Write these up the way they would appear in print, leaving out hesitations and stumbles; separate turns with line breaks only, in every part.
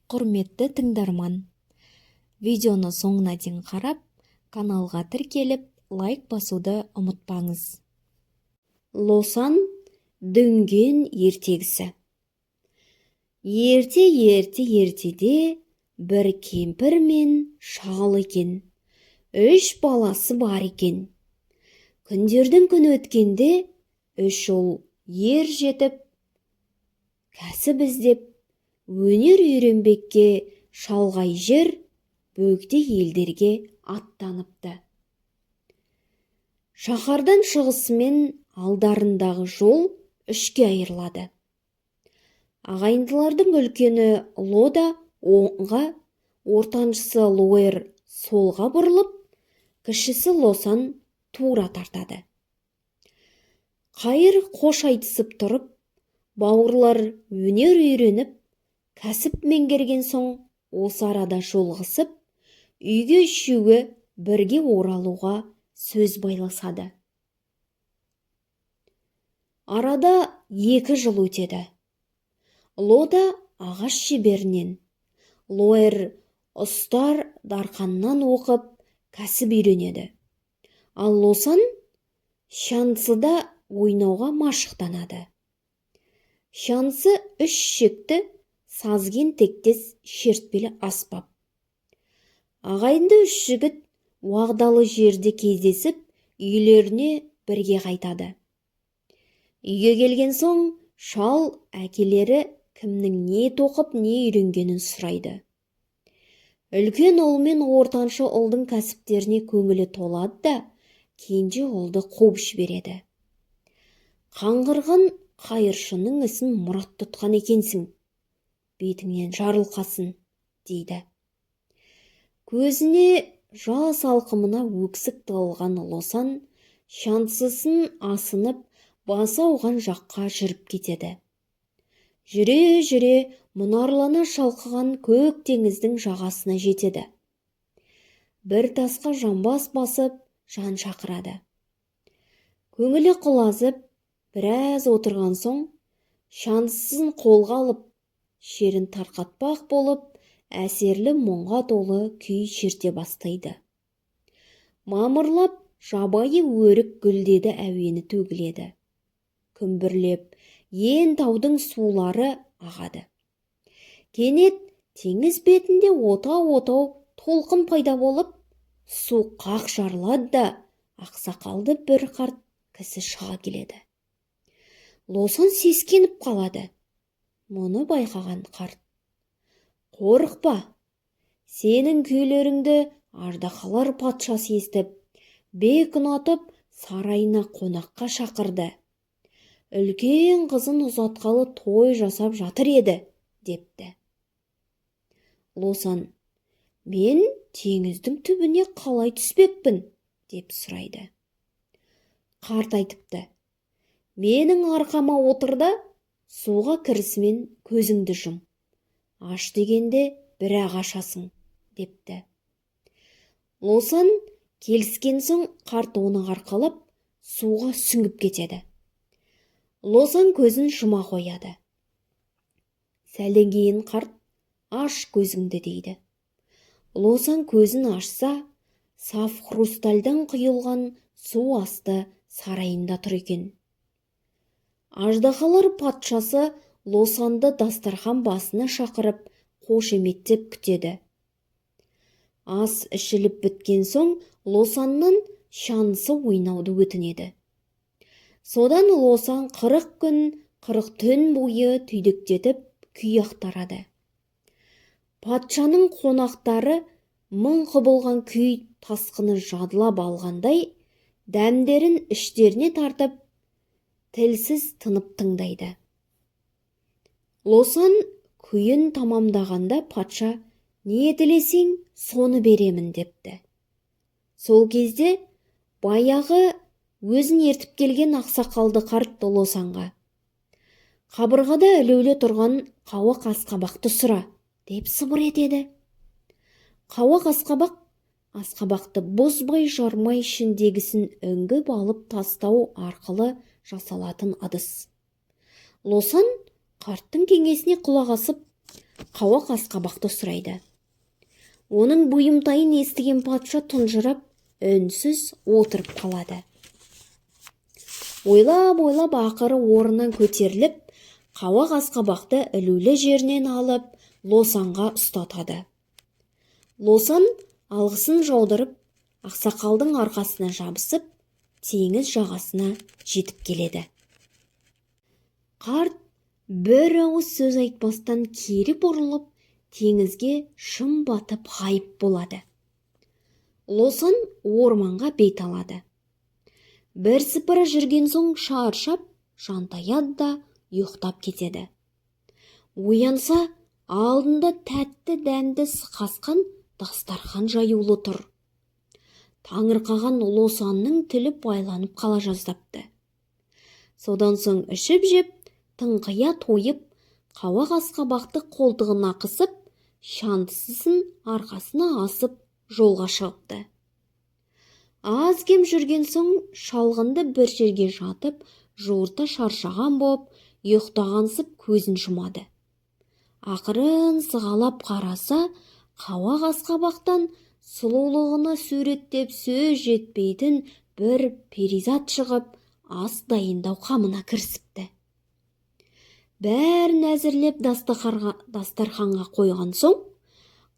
Құрметті тыңдарман, видеоны соңына дейін қарап, каналға тіркеліп, лайк басуды ұмытпаңыз. Лосан дүнген ертегісі. Ерте, ерте, ертеде бір кемпір мен шал екен. Үш баласы бар екен. Күндердің күні өткенде үш ұл ер жетіп, кәсіп іздеп, өнер үйренбекке шалғай жер, бөгде елдерге аттаныпты. Шаһардан шығысымен алдарындағы жол үшке айырылады. Ағайындылардың үлкені Лода оңға, ортаншысы Лоэр солға бұрылып, кішісі Лосан тура тартады. Қайыр қош айтысып тұрып, бауырлар өнер үйреніп, кәсіп меңгерген соң, осы арада жолығысып, үйге үшеуі бірге оралуға сөз байласады. Арада 2 жыл өтеді. Лода ағаш шеберінен, Лоэр ұстар дарханнан оқып, кәсіп үйренеді. Ал Лосан шянцыда ойнауға машықтанады. Шянцы – үш ішекті сазген тектес шертпелі аспап. Ағайынды үш жігіт уағдалы жерде кездесіп, үйлеріне бірге қайтады. Үйге келген соң шал әкелері кімнің не тоқып, не үйренгенін сұрайды. Үлкен ұл мен ортаншы ұлдың кәсіптеріне көңілі толады да, кенже ұлды қуып жібереді. «Қаңғырған қайыршының ісін мұрат тұтқан екенсің, бетіңнен жарылқасын», – дейді. Көзіне жас, алқымына өксік тығылған Лосан шянцысын асынып, басы ауған жаққа жүріп кетеді. Жүре-жүре мұнарлана шалқыған көк теңіздің жағасына жетеді. Бір тасқа жамбас басып, жан шақырады. Көңілі құлазып, біраз отырған соң, шянцысын қолға алып, шерін тарқатпақ болып, әсерлі мұңға толы күй шерте бастайды. Мамырлап жабайы өрік гүлдеді, әуені төгіледі. Күмбірлеп ен таудың сулары ағады. Кенет теңіз бетінде отау-отау толқын пайда болып, су қақ жарылады да, ақсақалды бір қарт кісі шыға келеді. Лосан сескеніп қалады. Мұны байқаған қарт: «Қорықпа, сенің күйлеріңді аждаһалар патшасы естіп, бек ұнатып, сарайына қонаққа шақырды. Үлкен қызын ұзатқалы той жасап жатыр еді», – депті. Лосан: «Мен теңіздің түбіне қалай түспекпін?» – деп сұрайды. Қарт айтыпты: «Менің арқама отыр да, суға кірісімен көзіңді жұм. Аш дегенде бір-ақ ашасың», – депті. Лосан келіскен соң, қарт оны арқалап, суға сүңгіп кетеді. Лосан көзін жұма қояды. Сәлден кейін қарт: «Аш көзіңді», – дейді. Лосан көзін ашса, саф хрустальдан құйылған су асты сарайында тұр екен. Аждаһалар патшасы Лосанды дастархан басына шақырып, қошеметтеп күтеді. Ас ішіліп біткен соң, Лосаннан шянцы ойнауды өтінеді. Содан Лосан 40 күн, 40 түн бойы түйдектетіп күй ақтарады. Патшаның қонақтары мың құбылған күй тасқыны жадылап алғандай, дәмдерін іштеріне тартып, тілсіз тынып тыңдайды. Лосан күйін тамамдағанда патша: «Не тілесең, соны беремін», – депті. Сол кезде баяғы өзін ертіп келген ақсақалды қарт Лосанға: «Қабырғада ілулі тұрған қауақ асқабақты сұра», – деп сыбыр етеді. Қауақ асқабақ – асқабақты бұзбай, жармай, ішіндегісін үңгіп алып тастау арқылы жасалатын ыдыс. Лосан қарттың кеңесіне құлақ асып, Қауақ асқабақты сұрайды. Оның бұйымтайын естіген патша тұнжырап, үнсіз отырып қалады. Ойлап-ойлап, ақыры орнынан көтеріліп, қауақ асқабақты ілулі жерінен алып, Лосанға ұстатады. Лосан алғысын жаудырып, ақсақалдың арқасына жабысып, теңіз жағасына жетіп келеді. Қарт бір ауыз сөз айтпастан кері бұрылып, теңізге шым батып ғайып болады. Лосан орманға бет алады. Бірсыпыра жүрген соң шаршап, жантаяды да ұйықтап кетеді. Оянса, алдында тәтті дәмді сықасқан дастархан жаюлы тұр. Таңырқаған Лосанның тілі байланып қала жаздапты. Содан соң ішіп-жеп, тыңқия тойып, қауақ асқабақты қолтығына қысып, шандысысын арқасына асып, жолға шығыпты. Аз-кем жүрген соң шалғынды бір жерге жатып, жуырта шаршаған боп, ұйықтағансып көзін жұмады. Ақырын сығалап қараса, қауақ асқабақтан сұлулығына суреттеп сөз жетпейтін бір перизат шығып, ас дайындау қамына кірісіпті. Бәрін әзірлеп дастарханға қойған соң,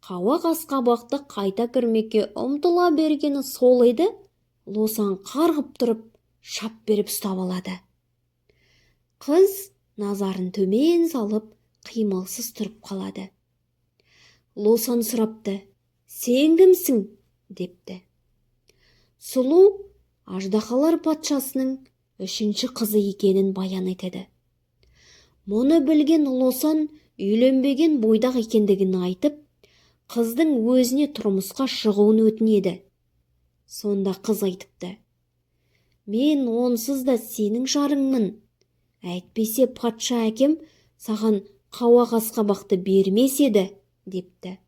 қауақ асқабақты қайта кірмекке ұмтыла бергені сол еді, Лосан қарғып тұрып, шап беріп ұстап алады. Қыз назарын төмен салып, қимылсыз тұрып қалады. Лосан сұрапты: «Сен кімсің?» – депті. Сұлу аждаһалар патшасының үшінші қызы екенін баян етеді. Мұны білген Лосан үйленбеген бойдақ екендігін айтып, қыздың өзіне тұрмысқа шығуын өтінеді. Сонда қыз айтыпты: «Мен онсыз да сенің жарыңмын, әйтпесе патша әкем саған қауақ асқабақты бермес еді», – депті.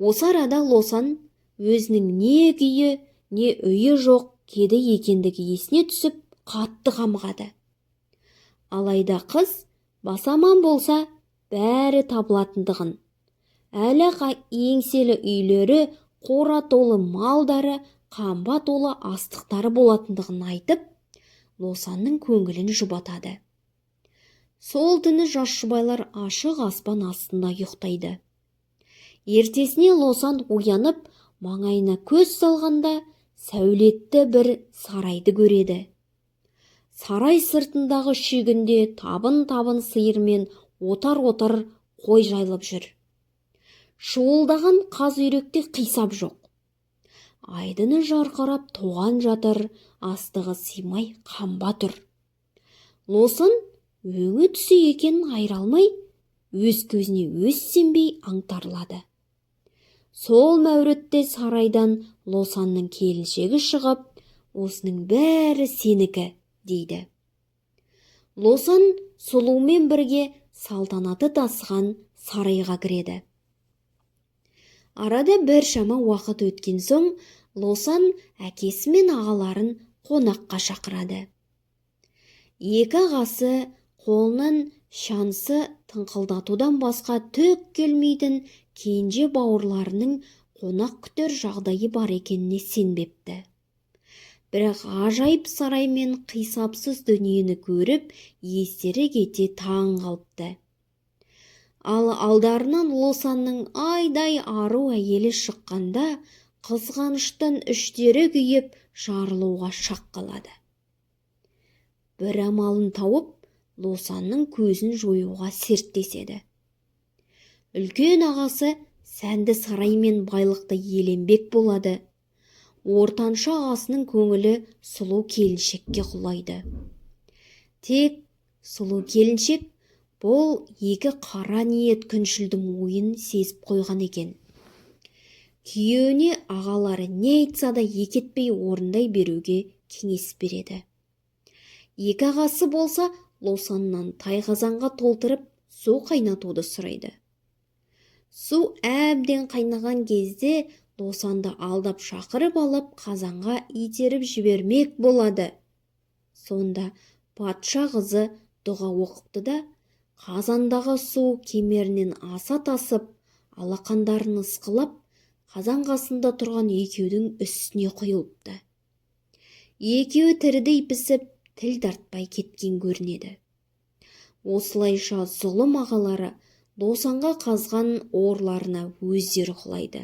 Осы арада Лосан өзінің не күйі, не үйі жоқ кедей екендігі есіне түсіп, қатты қамығады. Алайда қыз бас аман болса, бәрі табылатындығын, әлі-ақ еңселі үйлері, қора толы малдары, қамба толы астықтары болатындығын айтып, Лосанның көңілін жұбатады. Сол түні жас жұбайлар ашық аспан астында ұйықтайды. Ертесіне Лосан оянып, маңайына көз салғанда, сәулетті бір сарайды көреді. Сарай сыртындағы шүйгінде табын-табын сиыр мен отар-отар қой жайылып жүр. Шуылдаған қаз үйректе қисап жоқ. Айдыны жарқырап тоған жатыр, астығы сыймай қамба тұр. Лосан өңі түсі екенін айыра алмай, өз көзіне өз сенбей аңтарылады. Сол мәуретте сарайдан Лосанның келіншегі шығып, «Осының бәрі сенікі», – дейді. Лосан сұлумен бірге салтанаты тасыған сарайға кіреді. Арада біршама уақыт өткен соң, Лосан әкесі мен ағаларын қонаққа шақырады. Екі ағасы қолынан шансы тыңқылдатудан басқа түк келмейтін кенже бауырларының қонақ күтер жағдайы бар екеніне сенбепті. Бірақ ғажайып сарай мен қисапсыз дүниені көріп, естері кете таң қалыпты. Ал алдарынан Лосанның айдай ару әйелі шыққанда, қызғаныштан іштері күйіп, жарылуға шақ қалады. Бір амалын тауып, Лосанның көзін жоюға серттеседі. Үлкен ағасы сәнді сарай мен байлықты иеленбек болады. Ортаншы ағасының көңілі сұлу келіншекке құлайды. Тек сұлу келіншек бұл екі қара ниет күншілдің ойын сезіп қойған екен. Күйеуіне ағалары не айтса да екі етпей орындай беруге кеңес береді. Екі ағасы болса, Лосаннан тайқазанға толтырып су қайнатуды сұрайды. Су әбден қайнаған кезде Лосанды алдап шақырып алып, қазанға итеріп жібермек болады. Сонда патша қызы дұға оқыпты да, Қазандағы су кемерінен аса тасып, алақандарын ысқылап, қазан қасында тұрған екеудің үстіне құйылыпты. Екеуі тірідей пісіп, тіл тартпай кеткен көрінеді. Осылайша зұлым ағалары Досанға қазған орларына өздері құлайды.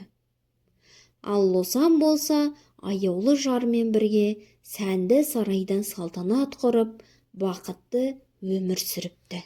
Ал Лосан болса, аяулы жарымен бірге сәнді сарайдан салтанат құрып, бақытты өмір сүріпті.